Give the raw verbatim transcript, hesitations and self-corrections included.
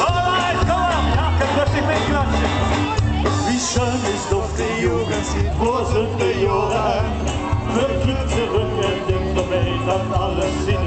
Alright, kom op. Ja, kan rustig mitklatsje. Wie sjoen is toch de jugend siet doezende joare. Veer klinke en dinke mei dat alles in